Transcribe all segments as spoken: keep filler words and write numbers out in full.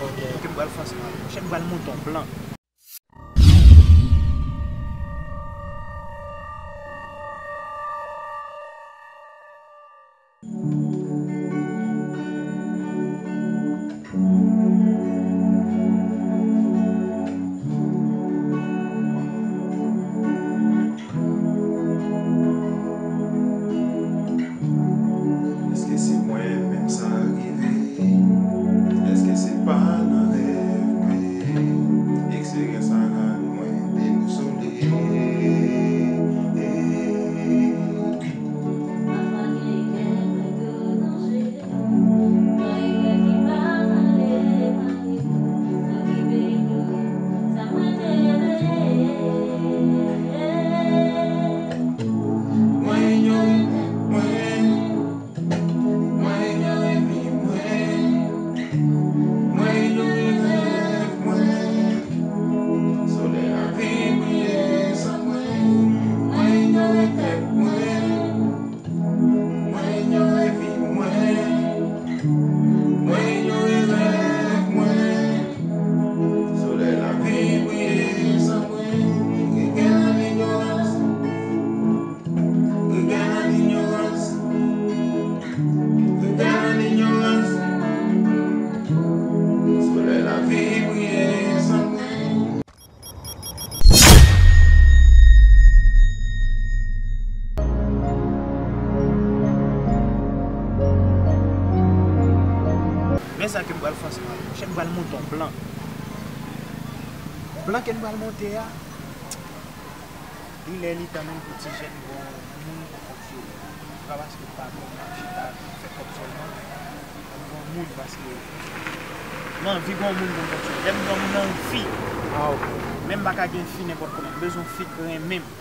Ok, m pral fè ansanm avè w. Monchè, m pral monte yon plan. Èske se mwen menm sa rive? Èske se pa nan rèv mwen? Eksperyans sa rann mwen demizole. Mwen inyore tèt mwen. Mwen inyore vi mwen. Mwen inyore rèv mwen. Solèy lavi briye san mwen. Mwen inyore tèt mwen. Mwen inyore vi mwen. Mwen inyore rèv mwen. Solèy lavi briye san mwen. Rete nan inyorans. Rete nan inyorans. Rete nan inyorans. Solèy lavi briye san mwen. Men sa ke m pral fè ansanm avè w. Monchè, m pral monte yon plan. Plan ke m pral monte a, li lè li tan menm pou ti jèn gon moun pou fonksyone. Se pa paske m pa bon, m ap chita fè kòb sèlman. M gon moun paske m anvi gon moun pou m fonksyone. Lè m gon moun, m anvi. Ah, ok. Men m pa ka gen fi nenpòt kòman. M bezwen yon fi k renmen m.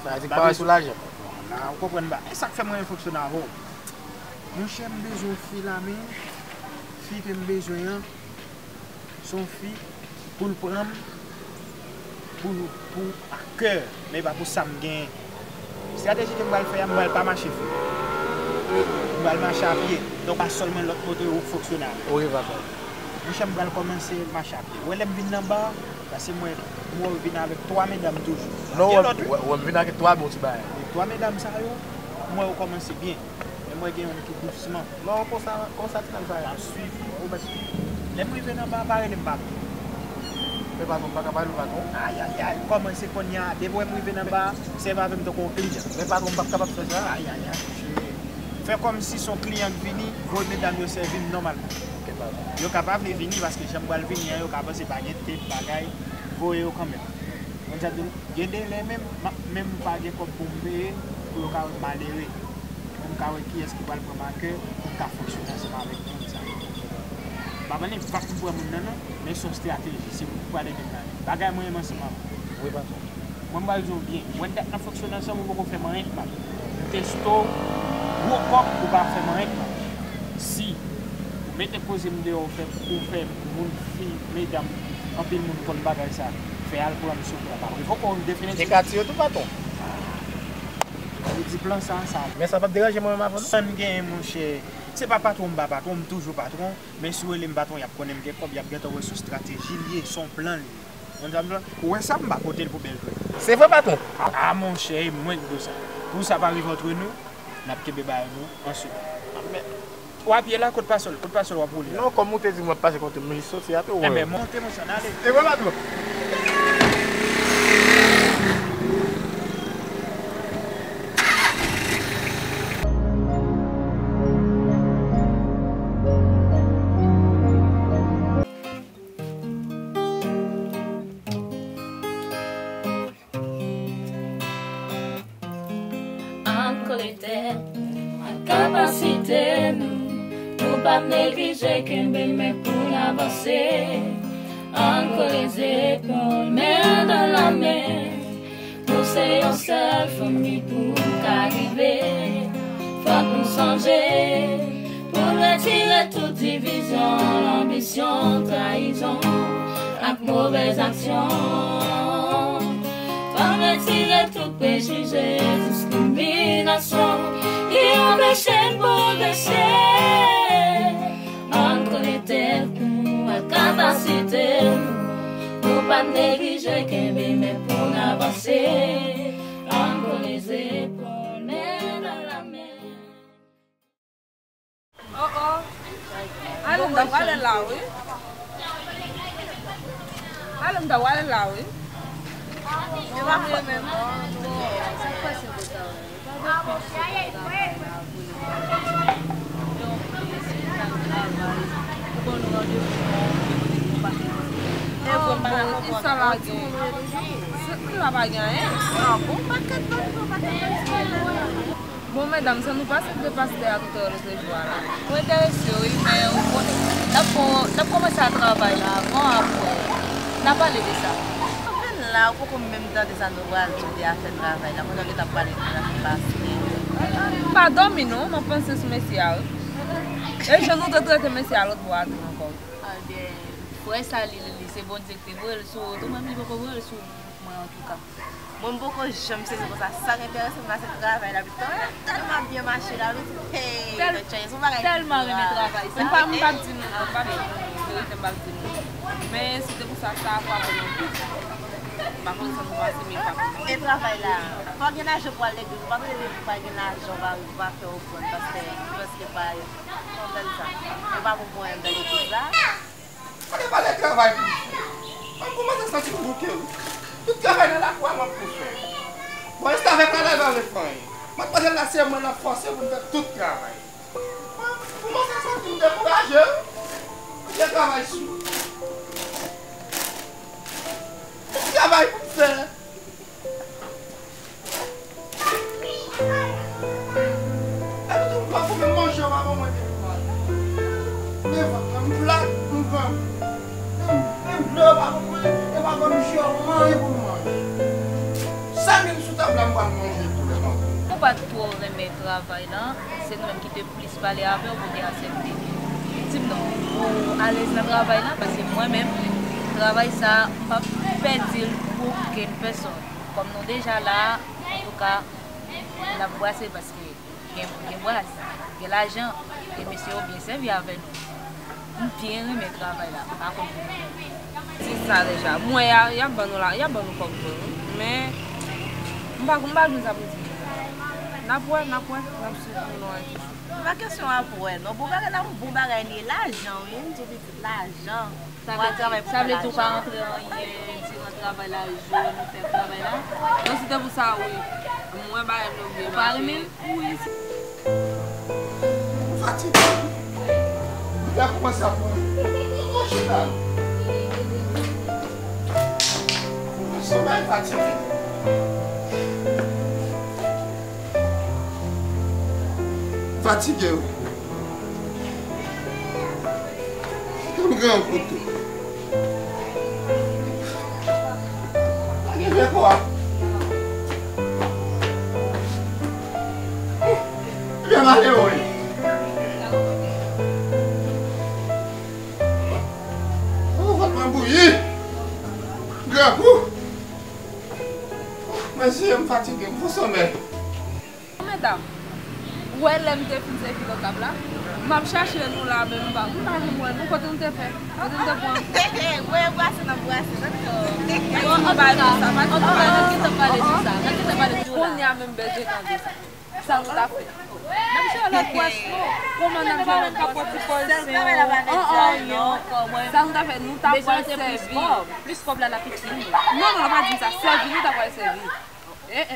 Sa vle di k pa wè sou lajan. Nan, ou konprann ba. E sa k fè m renmen fonksyone avè w. Monchè, m bezwen yon fi la, men fi ke m bezwen an, se yon fi pou l pran m pou, pou a kè, men pa pou sa m genyen. Estrateji ke m pral fè a, m pral pa mache fou. M pral mache a pye. Donk, pa sèlman lòt moto yo fonksyone avè. Wi, papa. Monchè, m pral kòmanse mache a pye. Ou wè, lè m vin nan ba a, paske m wè, m wè w vin avèk twa medam toujou. Non, gen lòt, wi. Wè, wè, m vin avèk twa bon ti bagay. E twa medam sa yo, m wè yo kòmanse byen. Men m wè gen youn ki dousman. Non, konsa, konsa ti nèg sa yo. M ap swiv li. Ou mèt. Lè m rive nan ba a, pa rele m patwon. Men patwon, m pa ka pale w patwon. Ayayay, kòmanse kounye a. Depi w wè m rive nan ba a, sèvi avè m tankou yon kliyan. Men patwon, m p ap kapab fè sa. Ayayay, monchè. Fè kòmsi se yon kliyan k vini, voye medam yo sèvi m nòmalman. Ok, patwon. Yo ka pa vle vini paske jan m pral vini an, yo ka panse pa gen tep, bagay, voye yo kanmenm. Konn sa di m, gen de lè menm, m ap menm pa gen kòb pou m peye, pou yo ka wè m malere. Pou m ka wè kiyès ki pral pran m a kè, pou m ka fonksyone ansanm avèk moun sa yo. M pa konnen, m p ap pran moun nan non, men se yon estrateji, se pou m pral ede m la. Bagay mwen menm ansanm avè w. Wi, patwon. Mwen m pral di w byen, ou wè dat n ap fonksyone ansanm, ou poko fè m anyen k mal. M teste w, gwo kòb, ou pa fè m anyen k mal. Si ou mete koze m deyò, ou fè, ou fè moun, fi, medam, anpil moun konn bagay sa, fè al pran m sou plan. Pa revoke w definitif. Te ka tiye tou, patwon. Sa vle di plan sa, sa. Men sa p ap deranje mwen menm avè w, non? Sa n genyen, monchè. Se pa patwon m pa patwon, m toujou patwon. Men si w rele m patwon, y ap konnen m gen kòb, y ap gentan wè se yon estrateji l ye, se yon plan l ye. Konn sa m di w la? Ou wè sa, m pa pote l pou bèl vre. Se vre, patwon? A, a, monchè, e mwen k di w sa. Pou sa pa rive antre nou, n ap kenbe bagay nou an sekrè. A, men. W a pye la, kot pasòl, kot pasòl w ap woule a? Non, kòm ou te di m w ap pase kote m jis soti a tou. Enben, monte, monchè, n ale. E vre, patwon? Ann kole tèt nou ak kapasite nou, nou p ap neglije kenbe men pou n avanse. Ann kole zepòl, men dan la men, nou se yon sèl fanmi pou n ka rive. Fòk nou sonje pou n retire tout divizyon, lanbisyon, trayizon ak movèz aksyon. Fòk retire tout prejije, diskriminasyon ki anpeche n pwogrese. Ann kole tèt nou ak kapasite Pa neglije kenbe men pou n avanse. Ann kole zepòl, men nan lamen. Oh, oh. Alonda, w ale la, wi. Alonda, w ale la, wi. Yo pa fè menm. Bon, medam, san nou pase de pastè a nou te wè lòt jou a la. Mwen enterese, wi, men ou konnen, n ap kon-, n ap kòmanse a travay la avan, apre, n a pale de sa. Ou vin la, ou poko menm tande sa nou pral di w de afè travay la, mwen gentan ap pale de afè pastè. M pa dòmi non, m ap panse sou mesye a, wi. E jan nou te trete mesye a lòt bò a tou ankò. Ebyen, frè sa li, li, li, se Bondye ki te voye l sou ou tou, menm li poko voye l sou mwen antouka. Mwen, m poko janm sezi konsa. Sa k enterese m la, se travay la pito. Tèlman ap byen mache la, wi. Hey, tèl-, tèt chaje, se yon bagay tèlman renmen travay sa. M pa, m p ap di nou, m p ap di nou, verite, m p ap di nou. Men si te pou sa, sa a frape m anpil. M pa konn sa nou pase, men frape m. E travay la, fò w gen lajan pou al legliz. Ou pa vle legliz, ou pa gen lajan, ou pa, ou pa fè ofrann, pastè, prèske pa, kòman sa, ou pa pou pran yon bèl legliz la. Fòk e pale travay pou m fè. Mwen kòmanse santi m bouke, wi. Tout travay nan lakou a, mwen pou fè. Bon, restavèk la, la, la, pa vle fè anyen. Mwen pandan la, se mwen nan fòse pou m fè tout travay. Mwen kòmanse santi m dekouraje, wi. Mwen gen travay sou. Tout travay pou m fè. Epi tou, m pa pou menm manje, yo pa ban mwen depi m ale. Men vant mwen, m plat, m grangou. Menm, menm dlo, yo pa ban mwen, yo pa ban m ji, yo pa ban m anyen pou m manje. Sa m gen sou tab la, m pral manje tou lè m antre. Ou pa t twò renmen travay la, se nou menm ki te plis pale avè w pou te aksepte. Di m non, ou alèz nan travay la, paske mwen menm, travay sa, m p ap pèdi l pou okenn pèsòn. Kòm nou deja la, antouka, n ap brase paske gen, gen bras, gen lajan, e mesye yo byen sèvi avè nou. M byen renmen travay la, m pa konn pou nou menm. Di sa deja. M wè y a, y ap ban nou la, y ap ban nou kòb vre, wi. Men, m pa, m pa konn sa pou m di. N ap wè, n ap wè, n ap swiv nou nan enki. Pa kesyon ap wè, non. Bon bagay la, yon bon bagay li ye, lajan, wi. M di w pitit, lajan. Sa vle di, sa vle di ou pa antre anyen diran travay la, jou nou fè travay la? Non, si te pou sa, wi. Mwen, bagay m yo byen mache. Ou pa renmen l? Wi. M fatige, wi. M te kòmanse ap pran yon chita. Mwen fatige. Fatige, wi. M grangou tou. Pa gen vye kò a. Byen malere, wi. Oh, vant mwen bouyi. Grangou. Mezye, m fatige, m fon somèy. Medam, ou wè lè m te fin sèvi lòt tab la, m ap chache nou la, men m pa, m pa janm wè nou. Kote nou te fè? Kote nou te pran? Voye brase, n ap brase, n ap fè. Bon, antouka, antouka, n ap gentan pale sou sa. N ap gentan pale sou la. Kounye a menm bezwen tande sa. Sa nou ta fè? N ap jere lòt pwès nou. Kòman n ap jere lòt pwès nou? Sèl travay la pa nèt sa, non. Sa nou ta fè? Nou ta pral sèvi. Plis kòb la, n ap itilize. Non, non, pa di m sa. Sèvi, nou ta pral sèvi.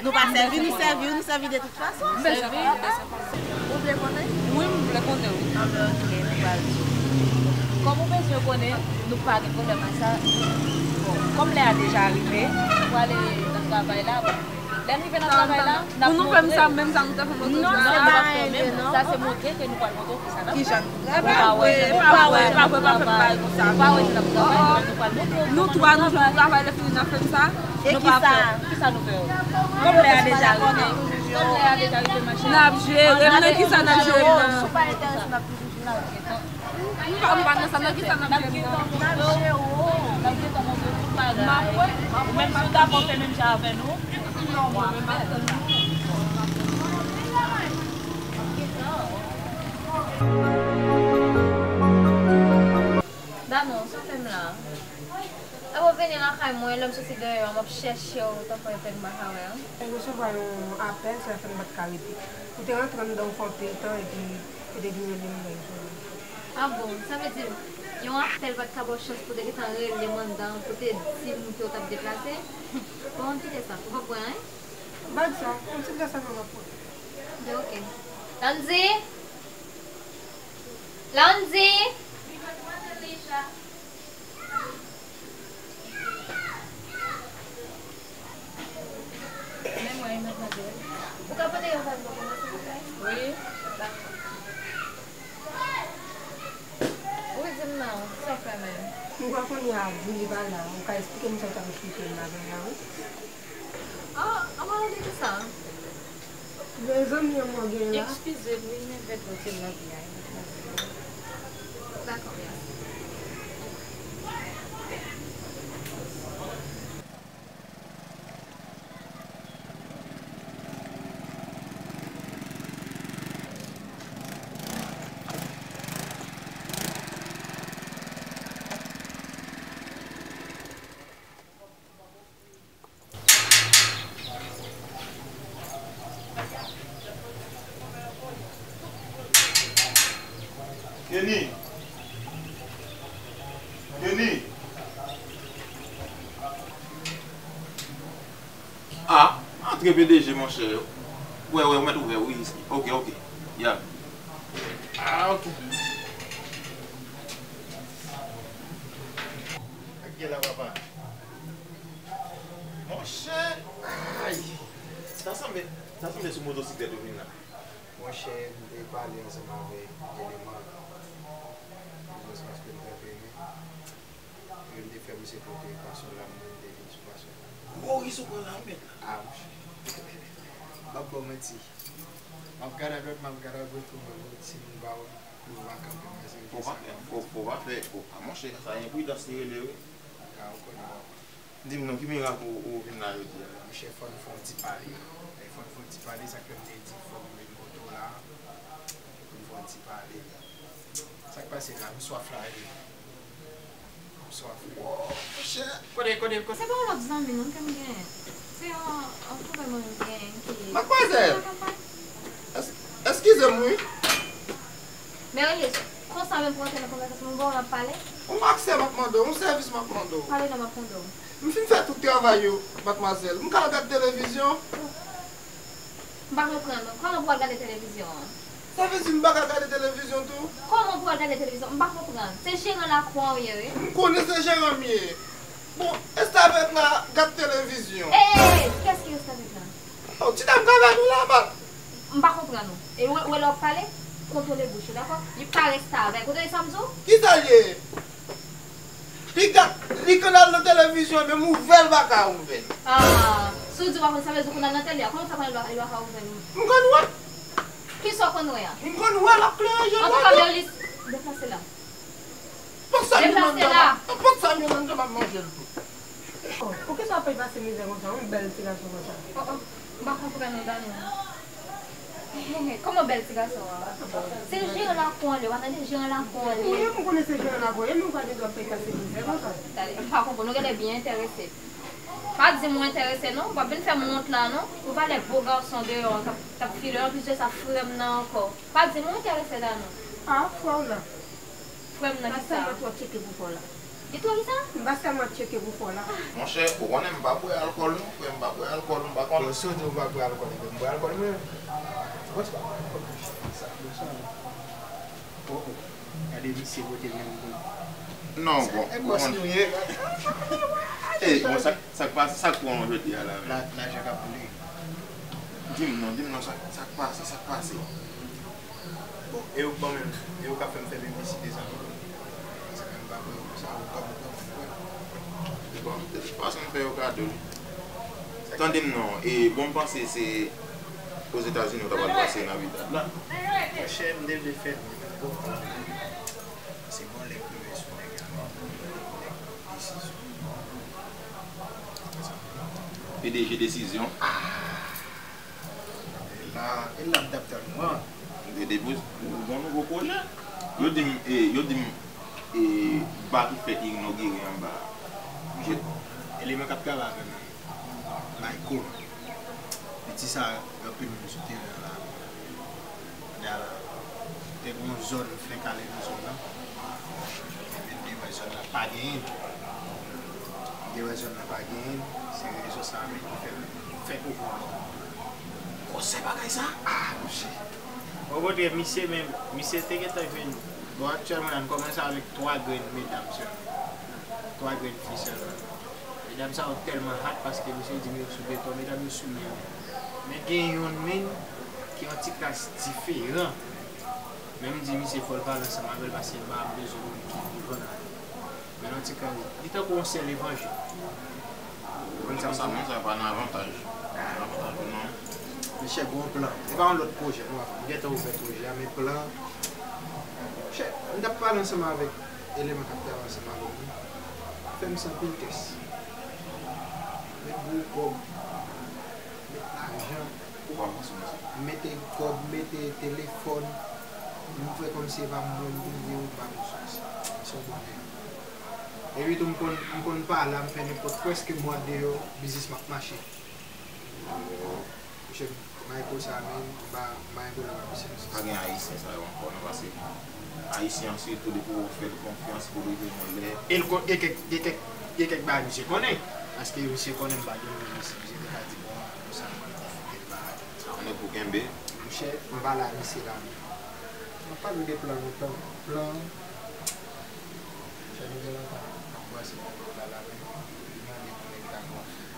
Nou pa sèvi, nou sèvi, nou sèvi de tout fason. M bezwen konnen, m bezwen konnen. Ou vle konnen? Wi, m vle konnen, wi. Anben, oke, nou pral di w. Kòm ou bezwen konnen, nou pa gen pwoblèm ak sa. Bon, kòm lè a deja rive, pou ale nan travay la, bon. Lè n rive nan travay la, n ap montre w. Pou nou fè m sa, menm sa nou te fè m lòt jou a? Non, se pa fè menm. Sa se montre ke nou pral montre w kisa n ap fè. Kijan nou travay? Ou pa wè jan n ap travay. Ou pa wè jan n ap travay konsa. Ou pa wè jan n ap travay, men nou pral montre w kòman nou ap travay. Nou twa, nou jwenn travay, lè fini n ap fè m sa? E kisa? Kisa nou fè yo? Kòm lè a deja rive. Kòm lè a deja rive, machin. N ap jere m nan, kisa n ap jere m nan? Si w pa enterese, n ap toujou jere w. M pa, m pa nan sa, nan kisa n ap jere m nan? N ap jere w. N ap gentan montre w tout bagay. M ap wè. Ou menm si w dakò fè menm jan avè nou. Non, mwen menm m ap tann nou. Ah non, sa fè m la. Apre w vini lakay mwen, lè m soti deyò a, m ap chèche w, tankou yon pèn m pa ka wè w. Mwen resevwa yon apèl, sa fè m pa t ka rete. Ou te rantre anndan, ou fè anpil tan, epi ou te vin rele m nan yon sèl. Ah bon, sa vle di, yon apèl pa t ka ba w chans pou w te gentan rele m anndan, pou w te di m ke w t ap deplase? Bon, kite sa, ou p ap pran anyen? Bag sa, yon ti gras sa m ap pran. Ok. Landy! Landy! Men mwen, madmwazèl. Ou ka pote yon valiz pou mwen, silvouplè? Wi. Wi, di m non, sa w fè menm? M kwè kounye a, vin li pa la, ou ka eksplike m sa w t ap eksplike m la, wi. Ah, an palan de kisa? Mezanmi, an mwen gen la. Eskize m wi, men bèt bòkè m nan vi a. Dakò, mèsi. Kenny! Kenny! Ah, antre P D G, monchè. Wè, wè, ou mèt ouvè, wi. Ok, ok. Ya. Ah, ok. Sa k gen la, papa? Monchè, ay! Sa sanble, sa sanble sou motosiklèt ou vin la. Monchè, m te pale ansanm avèk eleman an. Jis paske m trè fèmen. Yo te fè misye pote pasyon lam nan, m te vin sou pasyon lam. Moris ou pran lamèt la. Ah, monchè. M p ap ba w manti. M ap gad adwat, m ap gad agòch pou m wè yon timoun pa wè m. Pou m pa kanpe m wè se ki sa. Fò pa fè, fò, fò pa fè, fò pa, monchè, sa enpridans li rele, wi. Ah, ou konnen, papa. Di m non, ki mirak ou, ou vin la jodi a? Monchè, fò n fè yon ti pale. E fò n fè yon ti pale, sa k fè m te di fò m vin kote w la. Pou n fè yon ti pale. Sa k pase la? M swaf la, wi. M swaf, wi. Monchè, kote, kote, kote? Se pa yon lòt zanmi non ke m genyen. Se yon, yon pwoblèm mwen genyen ki... Madmwazèl! Ki nan kanpay. Es-, eskize m, wi. Men rele konsa menm pou antre nan konvèsasyon, m ba w, m ap pale. Yon aksè m ap mande w, yon sèvis m ap mande w. Pale non, m ap tande w. M fin fè tout travay yo, madmwazèl. M ka al gad televizyon? M pa konprann. Kòman pou w al gade televizyon an? Sa vle di m pa ka gade televizyon tou? Kòman pou w al gade televizyon? M pa konprann. Se jeran lakou an w ye, wi. M konnen se jeran m ye. Bon, restavèk la gad televizyon. Ey, ey, ey, kiyès ki restavèk la? Oh, ti dam k avèk nou la, man. M pa konprann ou. E w, w lè w ap pale, kontwole bouch ou, dakò? Li pa restavèk. Ou tande sa m di w? Kisa l ye? Li gad, li konn al nan televizyon, menm ouvè l pa ka ouvè. Ah, si w di w pa konn, sa vle di w konn al nan tele a. Kòman w fè konnen li pa, li pa ka ouvè l? M konn wè. Kisa w konn wè a? M konn wè l ap klere je l. Antouka, Berlis, deplase la. Pòt sa m yo menm jan m ap, pòt sa m yo menm jan m ap manje l tou. Oh, poukisa w ap pase mizè konsa, yon bèl ti gason konsa? Oh, oh, m pa konprann non, Dani. Kòman bèl ti gason an? Se jeran lakou an li, w pa tande jeran lakou an li. Wi, m konnen se jeran lakou an, e nou pa gen dwa pase mizè konsa. Tande, m pa konprann, ou genlè byen enterese. Pa di m ou enterese non, w ap vin fè m wont la non. Ou valè bo gason deyò an k ap, k ap file, anplis de sa, frè m nan ankò. Pa di m ou enterese, Dani. Ah, frè w la. Frè m nan kisa? Pastè Match w ap tcheke pou fò la. Li twò kisa? Pastè Match tcheke pou fò la. Monchè, ou konnen m pa bwè alkòl non, frè m pa bwè alkòl, m pa konn. Bon, si w di w pa bwè alkòl, ebyen m bwè alkòl mwen. Bon, se pa alkòl, monchè, sa, bon, sa. Oh, oh. Gade misye pote menm pou... Non, bon. E bòs nou ye. Eh, bon, sa, sa k pase, sa k pran w jodi a la menm? La, lajan k ap boule. Di m non, di m non, sa, sa k pase, sa k pase? Bon, e ou k ban m, e ou k ap fè m fè piblisite sa pou ou. Paske m pa kwè ou sa, ou kòm ou pran pou frè. Bon, de tout fason, m fè yo kado. Tande m non, e bon, m panse se Ozetazini ou ta pral pase Navidad la. Monchè, m te vle fè l, men m poko. Se bon lè k rive sou nèg la, men nèg desizyon. P D G desizyon. Ah! E la, e la m t ap tann ou an. Ou te depoze yon bon nouvo pwojè. Yo di m, e, yo di m, e, ba ki fèk inogire anba a. Eleman k ap travay avè m, Michael. Piti sa, gen anpil moun sou teren an la. Kounye a la, te gen yon zòn m fenk ale nan zòn nan. Epi m te wè zòn nan pa genyen. M te wè zòn nan pa genyen. Se rezon sa a menm ki fè m fè koko. Gwosè bagay sa? Ah, monchè. Okontrè, misye menm, misye te gentan jwenn. Bon, aktyèlman la, n kòmanse avèk twa grenn medam sèlman. Twa grenn fi sèlman. Medam sa yo tèlman hot paske misye di m yo sou beton, medam yo sou men yo. Men gen youn menm ki yon ti kras diferan. Men m di misye fò l pale ansanm avè l paske m pa bezwen moun ki vivan la. Men nan ti kay, li tankou yon sèl evanjil. Ou konn sa m di? Sa menm sa pa nan avantaj. Nan avantaj ou non. Monchè, gon plan. E pa yon lòt pwojè, non, m gentan ouvè pwojè a, men plan. Monchè, m t ap pale ansanm avèk eleman k ap travay ansanm avè m nan. Fè m se anpil tès. Met gwo kòb, met lajan. Ou pa panse konsa? Mete kòb, mete telefòn. M fè kòmsi e pa mwen m bliye ou pa konsa. Se yon bon nèg. Epi tou, m konn, m konn pale, m fè nenpòt, prèske mwa deyò, biznis m ap mache. Monchè, Michael sa menm, m pa, m pa gen pwoblèm ak misye. Pa gen Ayisyen sa yo ankò, non, paske Ayisyen an, sitou depi w fè l konfyans pou l rive yon lè. E l kon-, gen kèk, gen kèk, gen kèk bagay misye konnen. Paske misye konnen m pa gen moun isit, misye te ka di, bon, konsa, m konn konfite m bagay. Sa yon nèg pou kenbe. Monchè, m pale a misye la menm. M ap pale w de plan lontan. Plan, monchè, nou gen lontan n ap brase nan kòb la la menm. Li mande pou nèg ta konfye.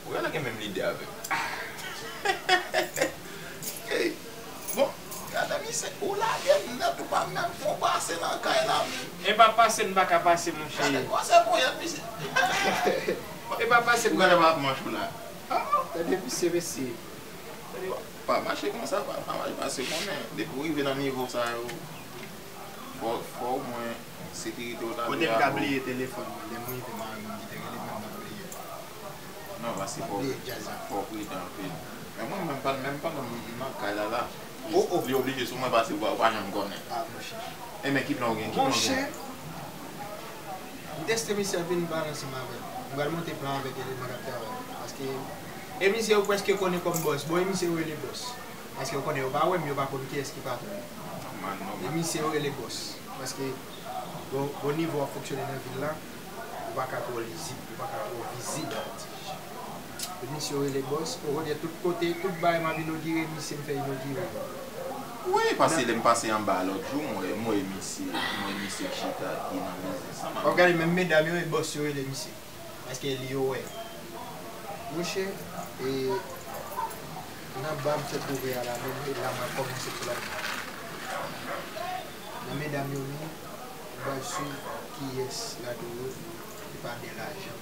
Ou genlè gen menm lide avè m. Ey, bon, gade misye, ou lage m nèt, ou pa menm fè yon pase nan kay la menm. E pa pase n pa ka pase, monchè. Gade gwosè ponyèt misye. E pa pase n pa ka. Ou genlè pa ap manch ou la. Ah. Tande misye, mesye. Tande, pa mache konsa, pa, pa mache, paske konnen, depi w rive nan nivo sa yo, fò, fò omwen sekirite w ta dwe avè w. Kote m ka bliye telefòn mwen, lè m rive mari m ki te rele m, m ap bliye. Non, paske fò, fò w pridan anpil. Men mwen menm, menm pandan m nan kay la la, li oblije sou mwen paske ou pa, ou pa janm konnen. Ah, monchè. Enben, ki plan w gen? Ki plan w gen? Monchè, m teste misye anpil, m pale ansanm avè l. M pral monte plan avèk eleman k ap travay. Paske, e misye yo prèske konnen kòm bòs. Bon, e misye yo rele bòs. Paske yo konnen yo pa wè m, yo pa konn kiyès ki patwon. Nòmal, nòmal. E misye yo rele bòs. Paske, bon, bon nivo w ap fonksyone nan vil la, ou pa ka twò lizib, ou pa ka twò vizib. Misye yo rele bòs, ou konnen tout kote, tout bagay m ap inogire, misye m fè inogire. Wi, paske lè m pase anba a lòt jou, m wè, m wè misye, m wè misye chita, ki nan biznis ansanm avè m. W ap gade menm medam yo, e bòs yo rele misye. Paske li yo wè. Monchè, e, nan ba m fèk ouvè a la menm, e la m ap kòmanse plane. Nan medam yo menm, m pral swiv kiyès ladan yo ki pa de lajan,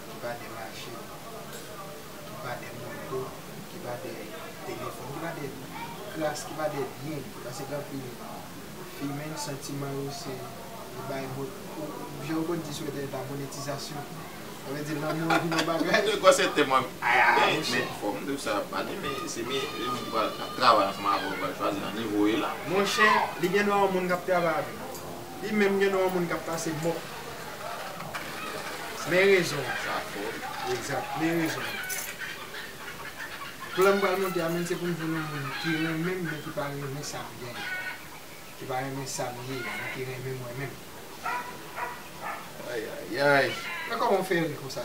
ki pa de machin, ki pa de moto, ki pa de telefòn, ki pa de kras, ki pa de byen, paske gen anpil fi menm santiman yo se, yo bay mot, ou, jan yo konn di sou entènèt la, monetizasyon. Sa vle di lanmou an vin yon bagay. Nèg wè se tèm ap, aya, men, monchè, men fò m di w sa, pa gen, men se men, se moun ki pral ap travay ansanm avè w, pral chwazi nan nivo w ye la. Monchè, li gen dwa yon moun k ap travay avè m. Li menm gen dwa yon moun k ap pase mò. Men rezon. Sa fò. Egzak, men rezon. Plan m pral monte a menm se pou m jwenn yon moun ki renmen m, men ki pa renmen sa m genyen. Ki pa renmen sa m ye, men ki renmen mwen menm. Ay, ay, ay. Men kòman w fè ri konsa?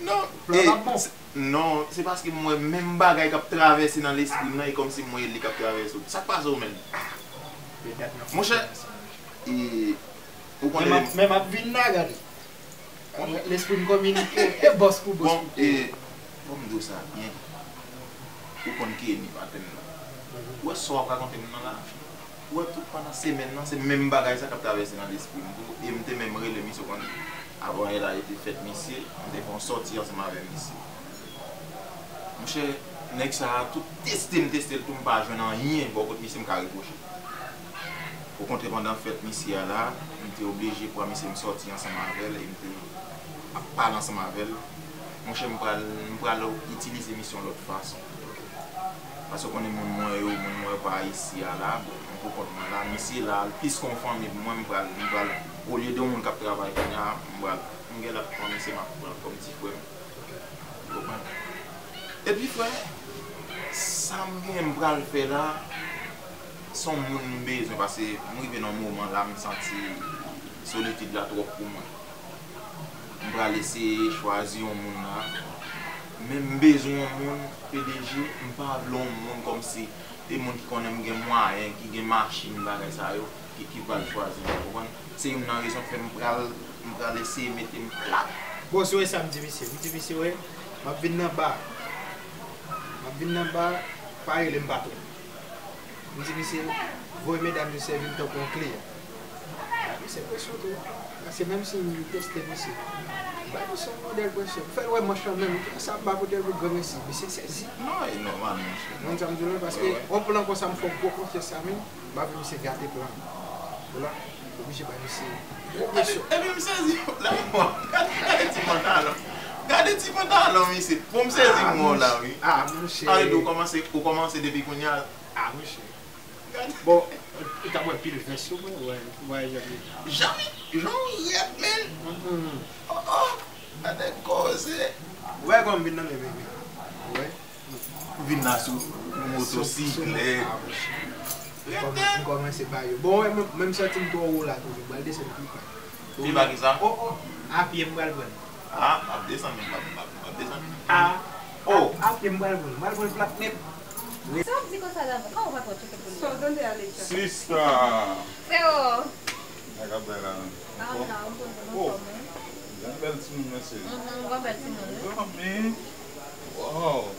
Non, plan ap bon. Non, se paske m wè menm bagay k ap travèse nan lespri m nan, e kòmsi m wè li k ap travèse w. Sa k pase w menm? Monchè, e, ou konnen. Men m ap, men m ap vin la, gade. Lespri m kominike. E bòs pou bòs. Bon, pou e, fò m di w sa byen. Ou konn Kenny, patè m nan. Ou wè sa w ap rakonte m nan la? Ou wè tout pandan semèn nan, se menm bagay sa k ap travèse nan lespri m tou. E m te menm rele misye, ou konn, avan yè la, e te fèt misye, m te fè yon sòti ansanm avè misye. Monchè, nèg sa a, tout teste m, teste l tou, m pa jwenn anyen bò kot misye m ka repwoche. Okontrè, pandan fèt misye a la, m te oblije pran misye, m sòti ansanm avè l e m te ap pale ansanm avè l. Monchè, m pral, m pral itilize misye yon lòt fason. Paske w konnen moun mwen yo, moun mwen yo pa isi a la, bon, m pou kont mwen la, misye la, l plis ke yon fanmi pou mwen, m pral, m pral, olye de yon moun k ap travay kounye a, m pral, m gen lòt fanmi, se m ap pran kòm ti frè m. Ou konprann? Epi frè, sa m gen m pral fè la, se yon moun m bezwen, paske m rive nan yon moman la, m santi solitid la twòp pou mwen. M pral eseye chwazi yon moun la. Men m bezwen yon moun, P D G, m pa vle yon moun kòmsi e moun ki konnen m gen mwayen, ki gen machin, bagay sa yo, ki, ki pral chwazi m, ou konprann? Se youn nan rezon k fè m pral, m pral eseye mete m plat. Bon, si w wè sa m di misye, m di misye, wè, m ap vin nan ba. M ap vin nan ba, pa rele m patwon. M di misye, voye medam yo sèvi m tankou yon kliyan. Bay misye presyon tou. Paske menm si m teste misye, bay misye yon modèl presyon. M fè l wè manch lan menm. Sa m ba kote l pou grangransi. Misye sezi. Non, e nòmal, monchè. Ou konn sa m di w la? Paske yon plan konsa, m fè w gwo konfyans sa menm, m pa vle misye gate plan an. Ou la, oblije bay misye gwo presyon. Epi m sezi, lè m wè, gade, gade ti pantalon. Gade ti pantalon, misye. Bon, m sezi m wè w la, wi. Ah, monchè. Sa vle di ou kòmanse, ou kòmanse depi kounye a. Ah, monchè. Bon, ou t ap wè pil vès yo, mwen, wè, wè, jan li. Jan, jan w rèd, men. Oh, oh, gade koze. Ou wè kòman m vin nan men, men, men. Ou wè? Ou vin la sou motosiklèt. Ah, monchè. M kòman-, m kòmanse ba yo. Bon, wè, mwen, mwen, m santi m twò wo la toujou. M pral desann pi ba. Pi ba ki sa? Oh, oh, a pye m pral pran. Ah, m ap desann, m ap, m ap, m ap desann. Ah. Oh. A, a pye m pral pran. M pral pran plat nèt. Sa w ap di konsa la, kòman w pa twò tcheke pou li? Sa w tande a Lecha? Sista! Freo! Sa k ap bay la menm? Ah, m la, m poze m anfòm, wi. Yon bèl timoun, mesye. Mhm, yon bèl timoun, wi. Mezanmi! Wow!